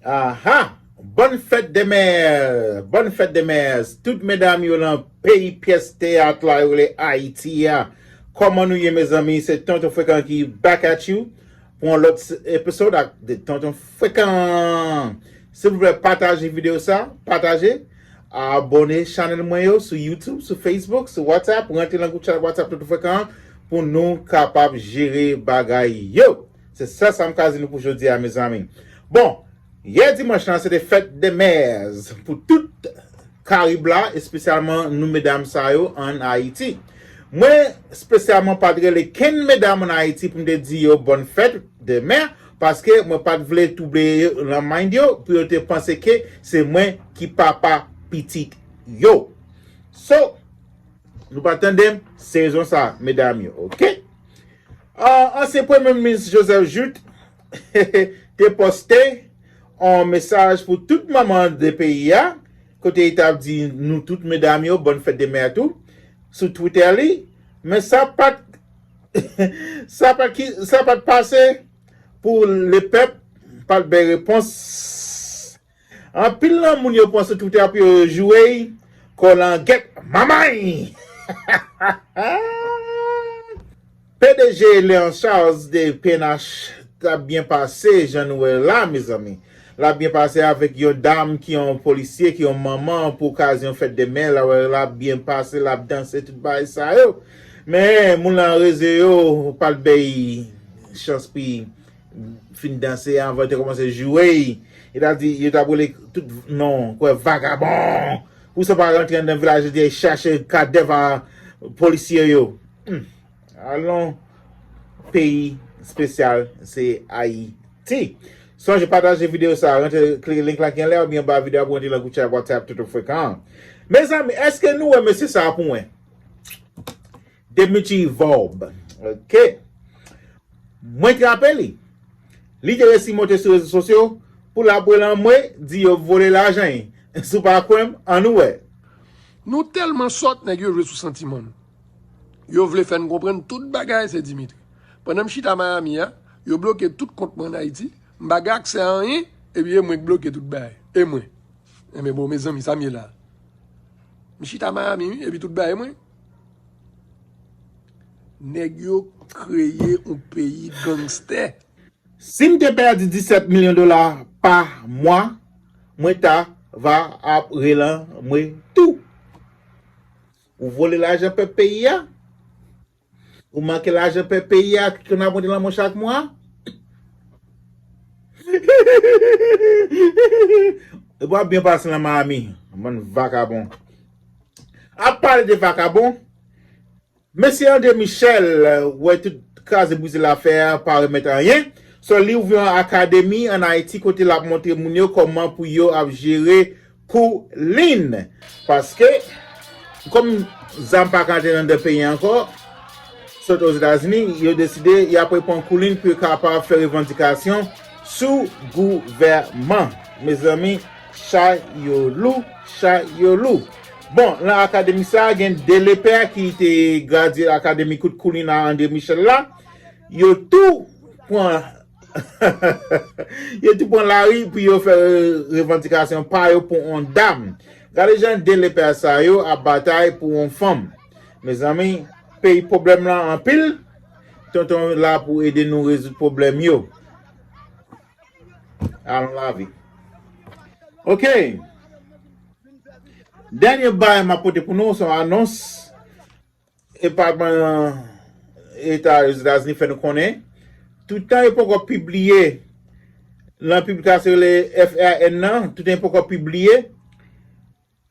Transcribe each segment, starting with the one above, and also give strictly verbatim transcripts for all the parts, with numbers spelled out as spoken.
Aha! Bonne fête des mères! Bonne fête des mères! Tout medam yo nan peyi pyès teyat la yo rele Ayiti a. Kòman nou ye, mezanmi? Se Tonton Frekan ki back at you pou yon lòt s- episode ak de Tonton Frekan. Silvouplè, pataje videyo sa, pataje. Abòne chanèl mwen yo sou YouTube, sou Facebook, sou WhatsApp. Rantre nan gwoup chat WhatsApp Tonton Frekan pou nou kapab jere bagay yo. Se sèl sa m ka di nou pou jodi a, mezanmi. Bon, yè dimanch lan, se te fèt de mères pou tout Karib la, espesyalman nou medam sa yo ann Ayiti. Mwen, espesyalman, pa t rele kenn medam ann Ayiti pou m te di yo bòn fèt de mè, paske mwen pa t vle twouble yo nan mind yo, pou yo te panse ke se mwen ki papa pitit yo. So, nou pa tande m, se rezon sa, medam yo, oke? Ah, ansyen premye minis Joseph Jouthe te poste yon mesaj pou tout manman de peyi a, kote li t ap di nou tout medam yo, bòn fèt de mè tou, sou Twitter li. Men sa pa t, sa pa t ki, sa pa t pase pou lepèp pa t bay repons. Anpil nan moun yo pran sou Twitter pou yo joure kòlangèt manman. P D G Léon Charles de P N H t ap byen pase, jan nou wè la, mezanmi. L ap byen pase avèk yon dam ki yon polisye, ki yon manman pou okazyon fèt de mè, l ap byen pase, l ap danse, tout bagay sa yo. Men, moun lan reze yo, pa t bay chans pou fin danse anvan yo te kòmanse joure. Yo ta di, yo t ap rele tout non, kwè vagabon. Pou sa pa rantre anndan vilaj, yo te chache kadèv a polisye yo. Hmm. Alon, peyi espesyal, se Ayiti. Sonje pataje videyo sa, rantre klike link la ki anlè oubyen anba videyo a pou rantre nan gwoup chat WhatsApp Tonton Frekan. Mezanmi, èske nou wè mesye sa pou mwen? Dimitri Vorbe. Oke. Mwen trape li. Li te resi monte sou rezo sosyo pou l ap rele anmwe, di yo vole lajan li. Si w pa kwè m, ann wè. Nou tèlman sòt, nèg yo jwe sou santiman nou. Yo vle fè n konprann tout bagay se Dimitri. Pandan m chita Miami a, yo bloke tout kont mwen ann Ayiti, m pa gen aksè a anyen, epi e mwen k bloke tout bagay. E mwen. Enben bon, mezanmi, sa m ye la. M chita Miami wi, epi tout bagay mwen. Nèg yo kreye yon peyi gangstè. Si m te pèdi disèt milyon dola pa mwa, mwen ta va ap rele anmwe tou. Ou vole lajan pèp peyi a? Ou manke lajan pèp peyi a ki konn ap rantre nan men w chak mwa? Epi w ap byen pase nan Miami, bann vakabon. Ap pale de vakabon, mesye André Michel wè tout kraze brize l ap fè a pa remèt anyen. So, li ouvri yon akademi ann Ayiti kote l ap montre moun yo kòman pou yo ap jere koulin. Paske, kòm zam pa ka antre nan peyi a ankò, sot Ozetazini, yo deside y ap reprann koulin pou yo kapab fè revandikasyon sou gouvèman. Mezanmi, chay yo lou, chay yo lou. Bon, nan akademi sa a, gen de lepè ki te gradye akademi kout koulin a André Michel la. Yo tou pran Yo tou pran lari pou yo fè revandikasyon pa yo pou yon dam. Gade jan de lepè sa yo ap batay pou yon fanm. Mezanmi, peyi pwoblèm lan anpil. Tonton la pou ede nou rezoud pwoblèm yo. Alon lavi. Oke. Dènye bagay m ap pote pou nou se yon anons. Depatman Eta Ozetazini fè nou konnen, toutan yo poko pibliye nan piblikasyon rele F R N nan, toutan yo poko pibliye,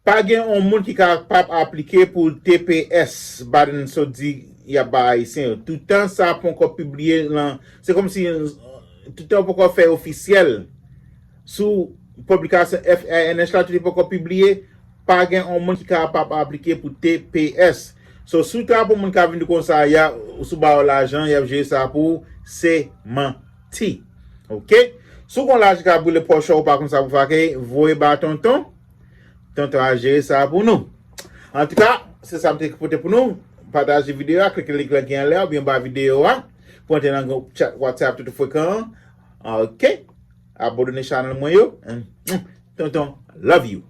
pa gen yon moun ki kapab aplike pou T P S, Biden sot di y ap bay Ayisyen yo. Toutan sa poko pibliye nan, se kòmsi toutan yo poko fè ofisyèl sou piblikasyon F R N H la, toutan yo poko pibliye, pa gen yon moun ki kapab aplike pou T P S. So, si w ta pran moun k ap vin di konsa, y a, si w ba yo lajan, y ap jere sa pou ou, se manti. Oke? Si w gen lajan k ap boule pòch ou, ou pa konn sa pou fè ak li, voye ba tonton. Tonton a jere sa pou nou. Antouka, se sa m te pote pou nou. Pataje videyo a, klike link lan ki anlè oubyen anba videyo a pou antre nan gwoup chat WhatsApp Tonton Frekan an. Oke? abandone chanèl mwen yo. Tonton, love you.